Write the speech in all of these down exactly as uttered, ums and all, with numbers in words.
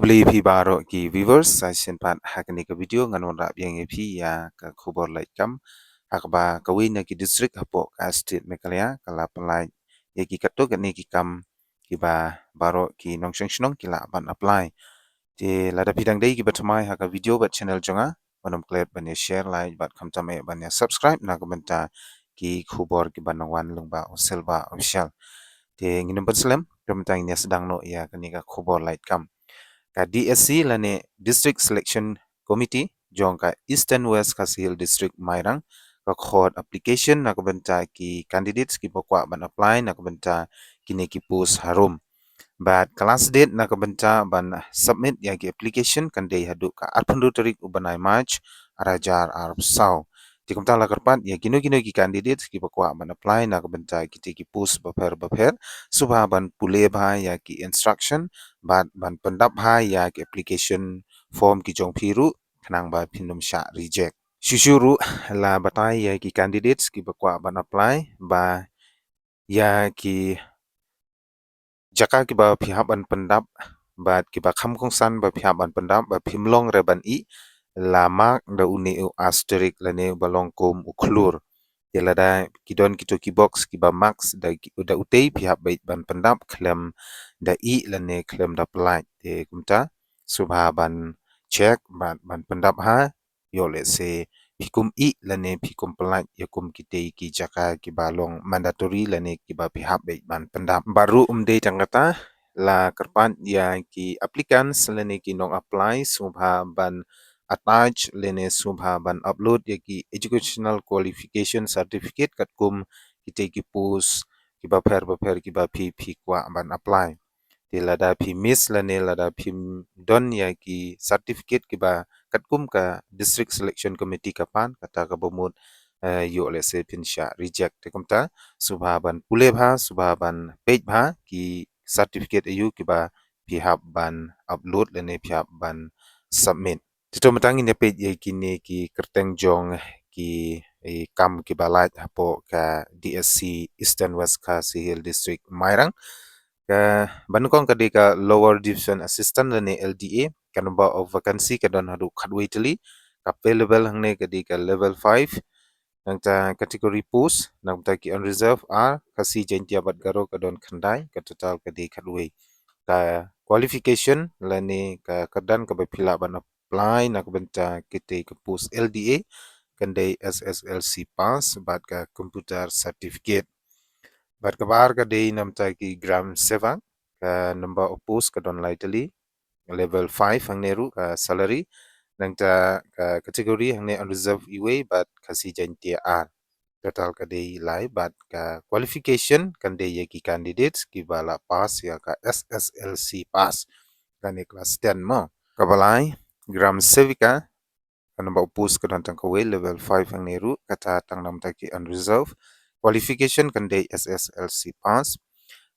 Khublei phi baroh ki viewers, sa shisien pat ha kane ka video ngan wanrah biang ïa phi ïa ka khubor lait kam ha kaba kawei na ki district hapoh ka state Meghalaya ka la pynlait ïa ki katto katne ki kam kiba baroh ki nongshong shnong ki lah ban apply. Te lada phi dang dei kiba thymmai ha ka video bad channel jong nga, wat nym klet ban ïa share, like bad khamtam eh ban ïa subscribe na ka bynta ki khubor kiba nang wan lyngba u Silva Official. Te ngin ym pynslem, te mynta ngin ïa sdang noh ïa kane ka khubor lait kam. Ka D S C lane District Selection Committee jong ka Eastern West Khasi Hills District, Mairang, ka khot application na ka bynta ki candidates kiba kwah ban apply na ka bynta kine ki post harum. Bad ka last date na ka bynta ban submit ïa ki application kan dei haduh ka arphew hynriew tarik u bnai March, ar hajar arphew saw. Te kumta la kyrpad ïa kino kino ki candidates kiba kwah ban apply na ka bynta kite ki post bapher bapher, sngewbha ban pule bha ïa ki instruction bad ban pyndap bha ïa ki application form ki jong phi ruh, khnang ba phin ym shah reject. Shuh shuh ruh la batai ïa ki candidates kiba kwah ban apply ba ïa ki jaka kiba phi hap ban pyndap bad kiba kham kongsan ba phi hap ban pyndap, ba phim long re ban ïeh, la mark da une u asterisk lane uba long kum u khlur. Te lada ki don kito ki box kiba mark da ki, da utei, phi hap beit ban pyndap khlem da ïeh lane khlem da pyllait. Te kumta sngewbha ban check bad ban pyndap ha, ïoh lehse phi kum ïeh lane phi kum pyllait ïa kum kitei ki jaka kiba long mandatory lane kiba phi hap beit ban pyndap. Bad ruh ym dei tang kata, la kyrpad ïa ki applicants lane ki nong apply sngewbha ban attach lane sngewbha ban upload ïa ki educational qualification certificate katkum kitei ki post kiba pher bapher kiba phi, phi kwah ban apply. Te lada phi miss lane lada phim don ïa ki certificate kiba katkum ka District Selection Committee ka pan, kata kaba mut, eh, ïoh lehse phin shah reject. Te kumta sngewbha ban pule bha, sngewbha ban peit bha ki certificate aïu kiba phi hap ban upload lane phi hap ban submit. Te to mynta ngin ïa peit ïa kine ki kyrteng jong ki, eh, kam kiba lait hapoh ka D S C Eastern West Khasi Hills District, Mairang. Kaba nyngkong ka dei ka Lower Division Assistant lane L D A, ka number of vacancy ka don haduh khatwei tylli, ka pay level hangne ka dei ka level five, nangta category post na ka bynta ki unreserved ar, Khasi, Jaiñtia bad Garo ka don khyndai, ka total ka dei khatwei. Ka qualification lane ka kyrdan kaba phi lah ban apply na ka bynta kitei ki post L D A kan dei S S L C pass bad ka computer certificate. Bad kaba ar ka dei na ka bynta ki gram sevak, ka number of post ka don lai tylli, level five hangne ruh ka salary, nangta ka category hangne unreserved iwei bad Khasi, Jaiñtia ar. Total ka dei lai bad ka qualification kan dei ïa ki candidates kiba la pass ïa ka S S L C pass, kane class ten mo. Kaba lai, gram sevika, ka number of post ka don tang kawei, level five hangne ruh, kata tang na ka bynta ki unreserved. Qualification kan dei S S L C pass.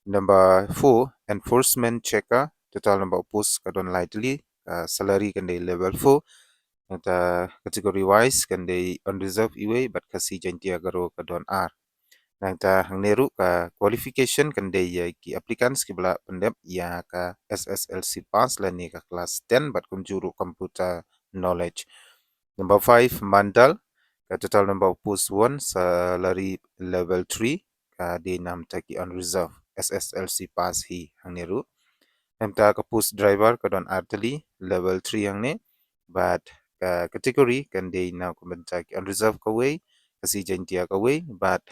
Number four, enforcement checker, total number of post ka don lai tylli, ka salary kan dei level four. Nangta category wise kan dei unreserved iwei bad Khasi, Jaiñtia, Garo ka don ar. Nangta hangne ruh ka qualification kan dei ïa ki applicants kiba la pyndep ïa ka S S L C pass lane ka class ten bad kumjuh ruh computer knowledge. Number five, mandal, ka total number of post one, salary level three, ka dei na ka bynta ki unreserved, S S L C pass hi hangne ruh. Nangta ka post driver ka don ar tylli, level three hangne, bad ka category kan dei na ka bynta ki unreserved kawei, Khasi, Jaiñtia kawei, bad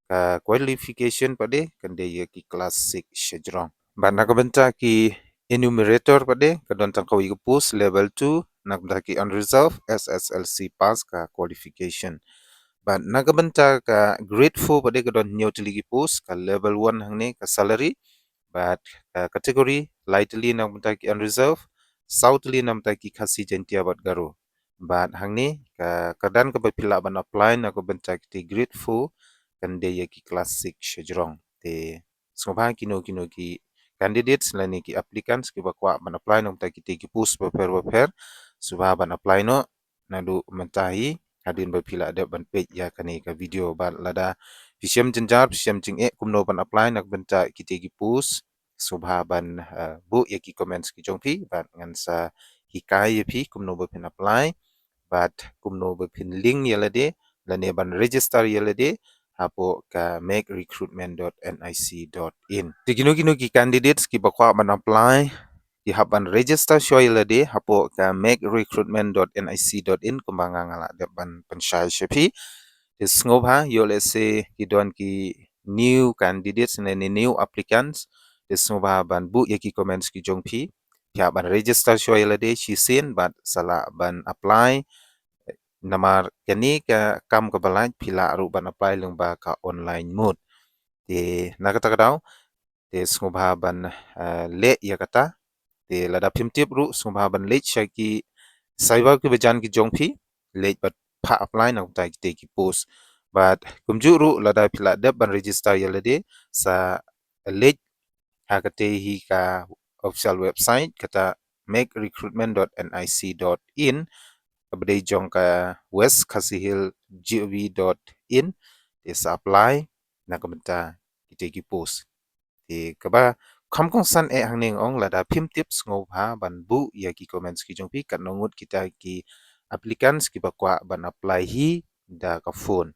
ka qualification pat de kan dei ïa ki class six shajrong. Bad na ka bynta ki enumerator pat de ka don tang kawei ka post, level two, na ka bynta ki unreserved, S S L C pass ka qualification. Bad na ka bynta ka grade four pat de ka don hynñiew tylli ki post, ka level one hangne ka salary, bad ka category lai tylli na ka bynta ki unreserved, saw tylli na ka bynta ki Khasi, Jaiñtia bad Garo. Bad hangne ka kyrdan kaba phi lah ban apply na ka bynta kitei grade four kan dei ïa ki class six shajrong. Te sngewbha kino kino ki candidates lane ki applicants kiba kwah ban apply na ka bynta kitei ki post bapher bapher, sngewbha ban apply noh naduh mynta hi hadien ba phi la dep ban peit ïa kane ka video. Bad lada phi shem jynjar, phi shem jingeh kumno ban apply na ka bynta kitei ki post sngewbha ban, eh, buh ïa ki comments ki jong phi, bad ngan sa hikai ïa phi kumno ba phin apply, bad kumno ba phin link ïa lade, lane ban register ïa lade hapoh ka make recruitment dot N I C dot in. Te kino kino ki candidates kiba kwah ban apply, ki hap ban register shuwa ïa lade hapoh ka make recruitment dot N I C dot in, kumba nga nga la dep ban pynshai sha phi. Te sngewbha, ïoh lehse ki don ki new candidates ne, ne new applicants, te sngewbha ban buh ïa ki comments ki jong phi. Phi hap ban register shuwa ïa lade shisien bad sa lah ban apply. Namar kane ka kam kaba lait, phi lah ruh ban apply lyngba ka online mode. Te na kata ka daw, te sngewbha ban, eh, leh ïa kata. Te lada phim tip ruh, sngewbha ban leit sha ki cyber kiba jan ki jong phi, leit bad phah apply na kumta kita ki post. Bad kumjuh ruh, lada phi la dep ban register ïa lade, sa leit ha kata hi ka official website, kata make recruitment dot N I C dot in, kaba dei jong ka West Khasi Hills G O V dot in, te sa apply na ka bynta kita ki post. Te kaba kham kongsan eh hangne nga ong, lada phim tip, sngewbha ban buh ïa ki comments ki jong phi, katno ngut kita ki applicants kiba kwah ban apply hi da ka phone.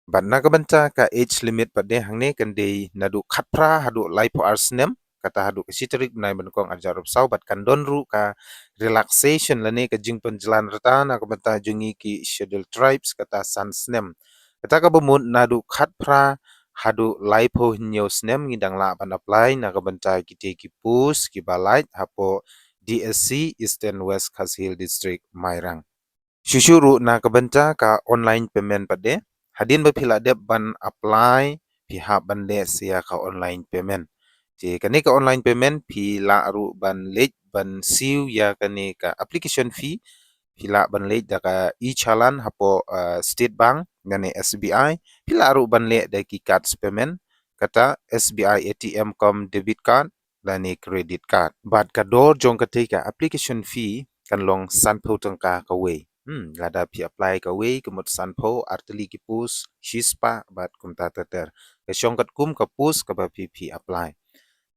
Bad na ka bynta ka age limit pat de, hangne kan dei naduh khatphra haduh laiphew ar snem, kata haduh ka shi tarik bnai ba nyngkong arhajar arphew saw, bad kan don ruh ka relaxation lane ka jingpynjlan rta na ka bynta jong ngi ki scheduled tribes, kata san snem. Kata kaba mut naduh khatphra haduh laiphew hynñiew snem ngi dang lah ban apply na ka bynta kita ki post kiba lait hapoh D S C, Eastern West Khasi Hills District, Mairang. Shuh shuh ruh na ka bynta ka online payment pat de. Hadien ba phi la dep ban apply, phi hap ban leh sa ïa ka online payment. Te kane ka online payment, phi lah ruh ban leit ban siew ïa kane ka application fee, phi lah ban leit da ka e-challan hapoh, eh, State Bank lane S B I, phi lah ruh ban leh da ki cards payment, kata S B I A T M cum debit card lane credit card. Bad ka dor jong kata ka application fee kan long sanphew tyngka kawei. Hmm, lada phi apply kawei, ka mut sanphew, artylli ki post, shispah bad kumta ter ter. Ka shong katkum ka post kaba phi, phi apply.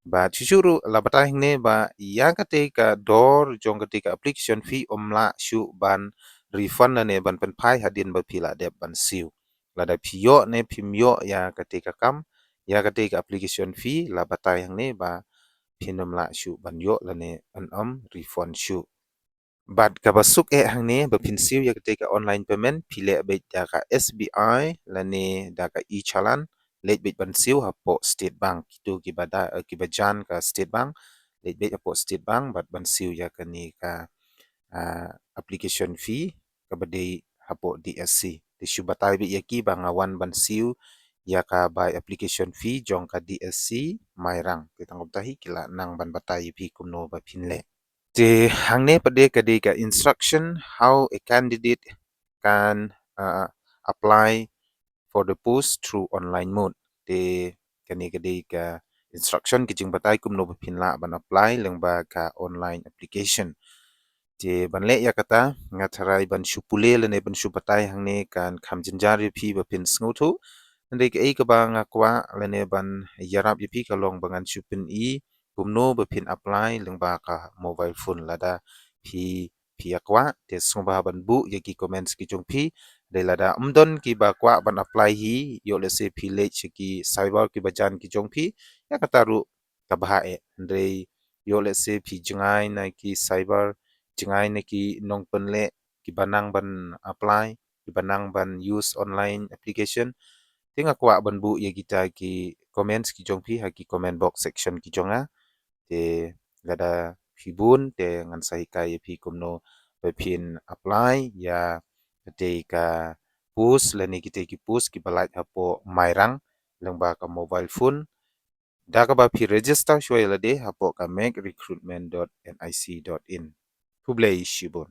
Bad shuh shuh ruh la batai hangne ba ïa kata ka dor jong kata ka application fee ym lah shuh ban refund lane ban pynphai hadien ba phi la dep ban siew. Lada phi ïoh ne phim ïoh ïa kata ka kam, ïa kata ka application fee, la batai hangne ba phin ym lah shuh ban ïoh lane yn ym refund shuh. Bad kaba suk eh hangne, ba phin siew ïa kata ka online payment, phi leh beit da ka S B I lane da ka e-challan, leit beit ban siew hapoh State Bank. Kito kiba da, eh, kiba jan ka State Bank, leit beit hapoh State Bank bad ban siew ïa kane ka, ah, application fee kaba dei hapoh D S C. Te shu batai beit ïa ki ba nga wan ban siew ïa ka bai application fee jong ka D S C Mairang. Te tang kumta hi ki la nang ban batai ïa phi kumno ba phin leh. Te hangne pat de ka dei ka instruction how a candidate can, uh, apply for the post through online mode. Te kane ka dei ka instruction, ka jingbatai kumno ba phin lah ban apply lyngba ka online application. Te ban leh ïa kata, nga tharai ban shu pule lane ban shu batai hangne kan kham jynjar ïa phi ba phin sngewthuh. Hynrei kaei kaba nga kwah lane ban ïarap ïa phi ka long ba ngan shu pyni kumno ba phin apply lyngba ka mobile phone. Lada phi, phi ïa kwah, te sngewbha ban buh ïa ki comments ki jong phi. Hynrei lada ym don kiba kwah ban apply hi, ïoh lehse phi leit sha ki cyber kiba jan ki jong phi, ïa kata ruh ka bha eh. Hynrei ïoh lehse phi jngai na ki cyber, jngai na ki nongpynleh kiba nang ban apply, kiba nang ban use online application, te nga kwah ban buh ïa kita ki comments ki jong phi ha ki comment box section ki jong nga. Te lada phi bun, te ngan sa hikai ïa phi kumno ba phin apply ïa kata ka post lane kita ki post kiba lait hapoh Mairang lyngba ka mobile phone. Da kaba phi register shuwa ïa lade hapoh ka make recruitment dot N I C dot in. Khublei shibun.